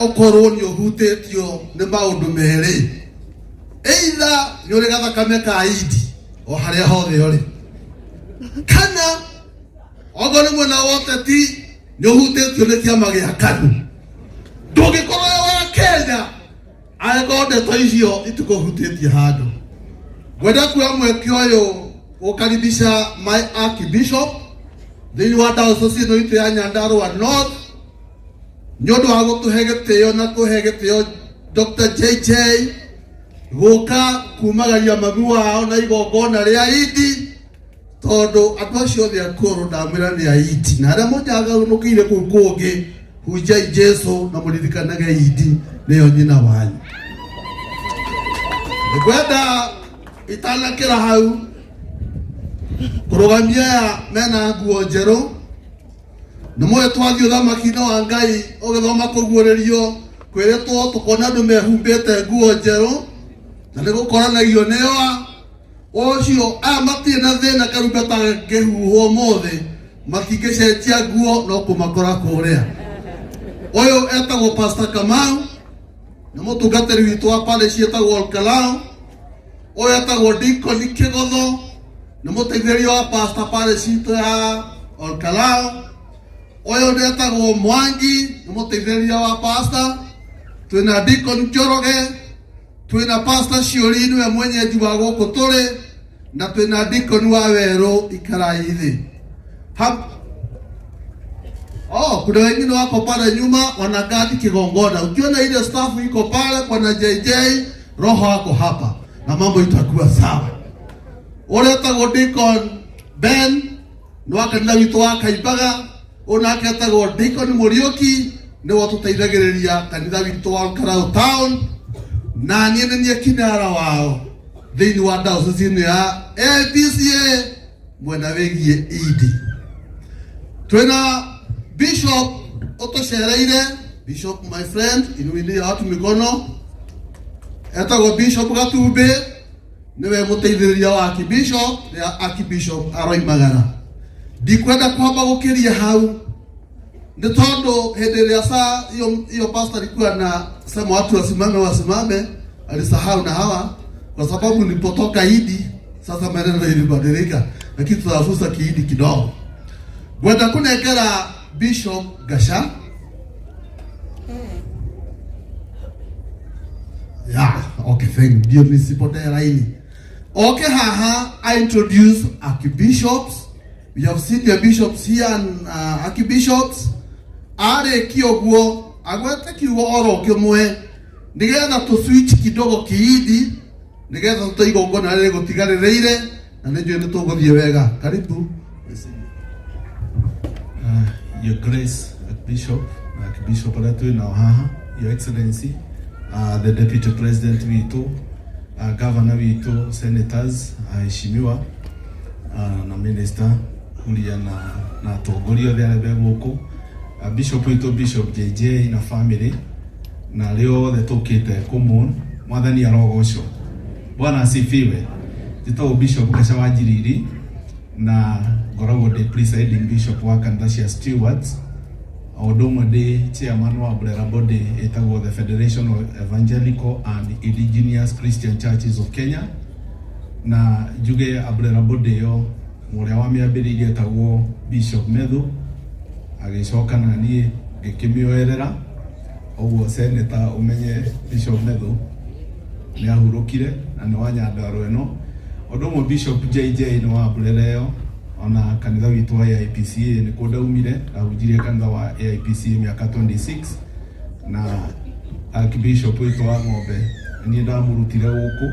Ũkorwo nĩ ũhutĩtio nĩ maũndũ merĩ, either nĩ ũrĩ gathakame ka idi o harĩa hothe ũrĩ, kana okorwo nĩ mwena wa ũteti nĩ ũhutĩtio nĩ kĩama gĩa KANU. Ndũngĩkorwo wĩ wa Kenya angĩkorwo ndeto icio itikũhutĩtie handũ. Ngwenda kuoya mweke ũyũ gũkaribisha my archbishop thĩinĩ wa diocese ĩno itũ ya Nyandarua North nĩ ũndũ wa gũtũhe gĩtĩo na kũhe gĩtĩo Dr. JJ gũka kumagaria mami wao na igongona rĩa Idi, tondũ andũ acio othe akũrũ ndamwĩra nĩ aidi, na arĩa mũnjaganũkĩire kũu kũngĩ, hunjai Jesu na mũririkanage Idi nĩyo nyina wanyu. Ngwenda itanakĩra hau kũrũgamia aya mena nguo njerũ. Nĩ mũĩ twathiĩ ũthamaki-inĩ wa Ngai, ũgĩthoma kũguũrĩrio kwĩrĩtwo tũkona andũ mehumbĩte nguo njerũ, na nĩ gũkoranagio nĩo a ũcio. Aya matirĩ na thĩna, karumbeta ngĩhuhwo ũmũthĩ matingĩcenjia nguo, no kũmakora kũrĩa. Ũyũ etagwo Pastor Kamau, nĩ mũtungatĩri witũ wa parish ĩtagwo Olkalou. Ũyũ etagwo Deacon Kĩgotho, nĩ mũteithĩrĩria wa pastor parish itũ ya Olkalou. Ũyũ nĩ etagwo Mwangi, nĩ mũteithĩrĩria wa pastor. Twĩna Deacon Njoroge, twĩna pastor Ciũri, nĩwe mwenyeji wa gũkũ tũrĩ, na twĩna Deacon wa Werũ ikarai thĩ. Oh, kuna wengine wako pale nyuma wanagadi kigongona. Ukiona ile staff iko pale, bwana JJ, roho wako hapa na mambo itakuwa sawa. Ũrĩa etagwo Deacon Ben nĩ wa kanitha witũ wa Kaimbaga, ũyũ nake etagwo Deacon Mũriũki, nĩwe ũtũteithagĩrĩria kanitha witũ wa Olkalou Town, na niĩ nĩ niĩ kinara wao thĩinĩ wa diocese ĩno ya APCA mwena wĩgiĩ Idi. Twĩna Bishop ũtũcereire, Bishop my friend, inuilia watu mikono, etagwo Bishop Gatumbĩ, nĩwe mũteithĩrĩria wa Archbishop rĩrĩa Archbishop aroimagara. Ndikwenda kwamba gũkĩria hau nĩ tondũ hĩndĩ ĩrĩa saa hiyo hiyo pastor alikuwa na sema watu wasimame wasimame, alisahau na hawa, kwa sababu nilipotoka Idi sasa maneno ilibadilika, lakini tutafusa kiidi kidogo. Ngwenda kunengera Bishop Gasha. Yeah, okay, thank you. Ndio nisipotee laini. Okay, haha, I introduce archbishops. We have seen the bishops here and archbishops. Arĩkia ũguo agwete kiugo oro kĩmwe nĩgetha tũ switch kidogo kiidi, nĩgetha tũte igongona rĩrĩ gũtigarĩrĩire, na nĩ njũĩ nĩ tũgũthiĩ wega. Karibu. Your Grace Bishop, Archbishop arĩa twĩ nao haha, Your Excellency, the Deputy President witũ, Governor witũ, Senators, aheshimiwa, na Minister Kuria na atongoria othe arĩa me gũkũ, Bishop witũ Bishop JJ na family na arĩa othe tũkĩte kũmon, Mwathani arogocwo. Bwana asifiwe. Njĩtagwo Bishop Gaca wa Njiriri na ngoragwo ndĩ presiding bishop wa kanitha cia Stewards, o ũndũ ũmwe ndĩ chairman wa umbrella body ĩtagwo the Federation of Evangelical and Indigenous Christian Churches of Kenya. Na njuge umbrella body ĩyo ũrĩa wamĩambĩrĩirie etagwo Bishop Methu, agĩcoka na niĩ ngĩkĩmĩoerera ũguo. Senator, ũmenye Bishop Methu nĩ ahurũkire na nĩ wa Nyandarua ĩno. Ũndũ ũmwe Bishop JJ nĩ wa umbrella ĩyo, ona kanitha witũ wa AIPCA nĩ kũ ndaumire, ndahunjirie kanitha wa AIPCA mĩaka 26, na Archbishop witũ wa ng'ombe niĩ ndamũrutire gũkũ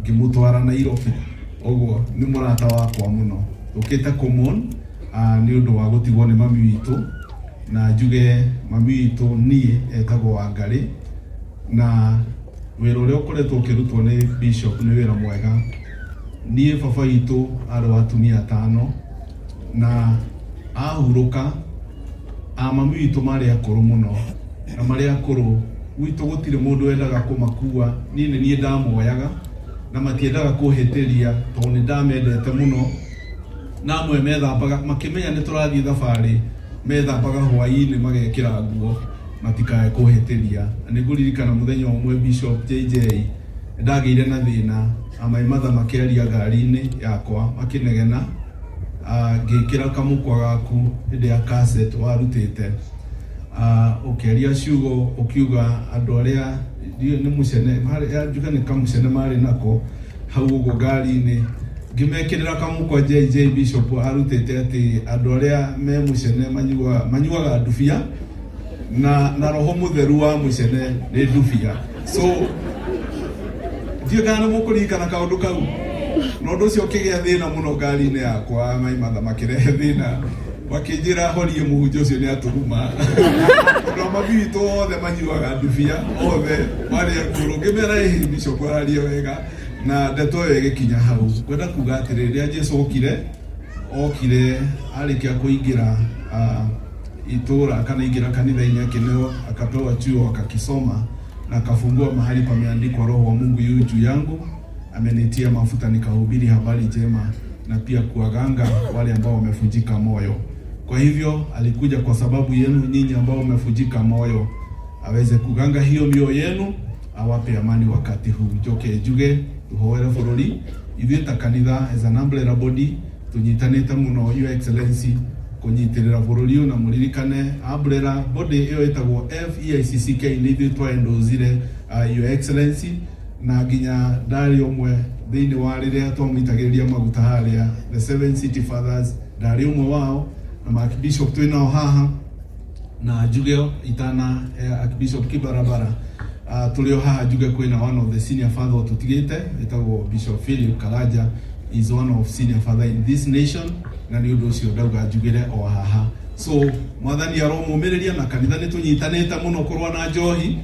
ngĩmũtwara Nairobi, ũguo nĩ mũrata wakwa mũno. Tũkĩte kũmon nĩ ũndũ wa gũtigwo nĩ mami witũ, na njuge mami witũ niĩ etagwo Wangarĩ, na wĩra ũrĩa ũkoretwo ũkĩrutwo nĩ bishop nĩ wĩra mwega. Niĩ baba witũ arĩ wa atumia atano na ahurũka, a mami witũ marĩ akũrũ mũno, na marĩ akũrũ gwitũ gũtirĩ mũndũ wendaga kũmakua, niĩ nĩ niĩ ndamoyaga, na matiendaga kũhĩtĩria tondũ nĩ ndamendete mũno. Na amwe methambaga makĩmenya nĩ tũrathiĩ thabarĩ, methambaga hwaĩ-inĩ magekĩra nguo. Matikae kũhĩtĩria. Na nĩ ngũririkana mũthenya ũmwe Bishop JJ ndagĩire na thĩna na mai matha makĩaria ngari-inĩ yakwa makĩnegena, ngĩkĩra kamũkwa gaku hĩndĩ ya cassette warutĩte, ũkĩaria ciugo ũkiuga andũ arĩa ndiũĩ nĩ mũcene njuge nĩ kamũcene marĩ nako hau ũguo ngari-inĩ, ngĩmekĩrĩra kamũkwa JJ Bishop arutĩte atĩ andũ arĩa me mũcene manyuaga ndubia na roho mũtheru wa mũcene nĩ ndubia. So ndiũĩ kana nĩ mũkũririkana kaũndũ kau, na ũndũ ũcio ũkĩgĩa thĩna mũno ngari-inĩ yakwa. Mai matha makĩrehe thĩna, makĩnjĩra horie mũhunjia ũcio nĩ atũruma, tondũ amabi witũ othe manyuaga ndubia, othe marĩ akũrũ. Ngĩmera ĩhĩ, Bishop araria wega, na ndeto ĩyo ĩgĩkinya hau. Ngwenda kuga atĩrĩ, rĩrĩa Jesu okire arĩkia kũingĩra itũra kana ingĩra kanitha-inĩ, akĩneo, akapewa chuo, akakisoma na akafungua mahali pameandikwa, "Roho wa Mungu yu juu yangu, amenitia mafuta nikahubiri habari njema na pia kuwaganga wale ambao wamevunjika moyo." Kwa hivyo alikuja kwa sababu yenu nyinyi ambao mmevunjika moyo, aweze kuganga hiyo mioyo yenu, awape amani wakati huu. Njoke njuge tuhoere bũrũri ithuĩ ta kanitha as an umbrella body tunyitanĩte mũno, Your Excellency, kũnyitĩrĩra bũrũri ũyũ. Na mũririkane umbrella body ĩyo ĩtagwo FEICCK nĩ ithuĩ twaendozire, Your Excellency, na nginya ndarĩ ũmwe thĩinĩ wa rĩrĩa twamũitagĩrĩria maguta harĩa, the Seven City Fathers, ndarĩ ũmwe wao na Archbishop twĩ nao haha. Na njuge itana Archbishop Kibarabara, tũrĩ o haha, njuge kwĩna one of the senior father ũtũtigĩte ĩtagwo Bishop Philip Karanja, is one of senior father in this nation, na nĩ ũndũ ũcio ndauga njugĩre o haha. So Mwathani aromũmĩrĩria, na kanitha nĩ tũnyitanĩte mũno kũrũa na njohi,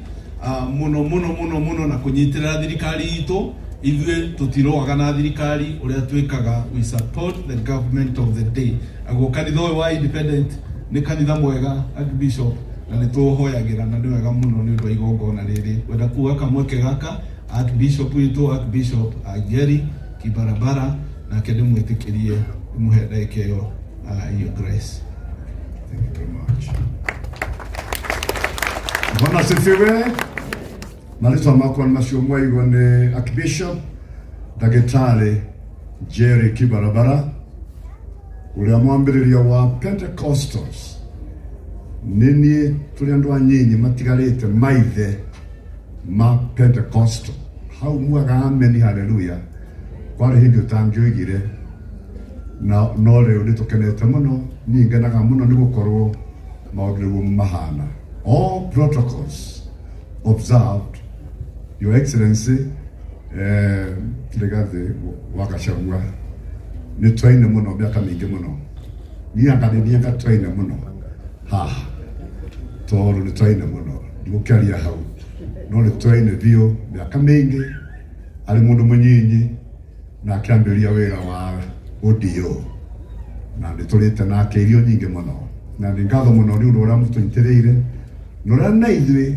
mũno mũno mũno mũno, na kũnyitĩrĩra thirikari itũ. Ithuĩ tũtirũaga na thirikari, ũrĩa twĩkaga, we support the government of the day. Aguo kanitha ũyũ wa Independent nĩ kanitha mwega, Archbishop, na nĩ tũhoyagĩra, na nĩ wega mũno nĩ ũndũ wa igongona rĩrĩ. Wenda kuga kamweke gaka Archbishop witũ, Archbishop Jerry Kibarabara, nake ndĩmwĩtĩkĩrie ndĩmũhe ndagĩka ĩyo, Your Grace. Thank you very much. Bwana asifiwe. Marĩtwa makwa nĩ macio mwaigua, nĩ Archbishop Ndagĩtarĩ Jerry Kibarabara, ũrĩa mwambĩrĩria wa Pentecostals. Nĩ niĩ tũrĩ andũ anyinyi matigarĩte maithe ma Pentecostal. Hau muaga ameni haleluya, kwarĩ hĩndĩ ũtangĩoigire, na no rĩu nĩ tũkenete mũno. Niĩ ngenaga mũno nĩ gũkorwo maũndũ nĩguo mahana, all protocols observed. Your Excellency, Rigathi wa Gachagua, nĩ twaine mũno mĩaka mĩingĩ mũno. Niĩ anga nĩ niĩ anga twaine mũno haha, tondũ nĩ twaine mũno, ndigũkĩaria hau, no nĩ twaine biũ mĩaka mĩingĩ. Arĩ mũndũ mũnyinyi na akĩambĩrĩria wĩra wa ODO, na nĩ tũrĩte nake irio nyingĩ mũno, na nĩ ngatho mũno nĩ ũndũ ũrĩa mũtũnyitĩrĩire na ũrĩa na ithuĩ.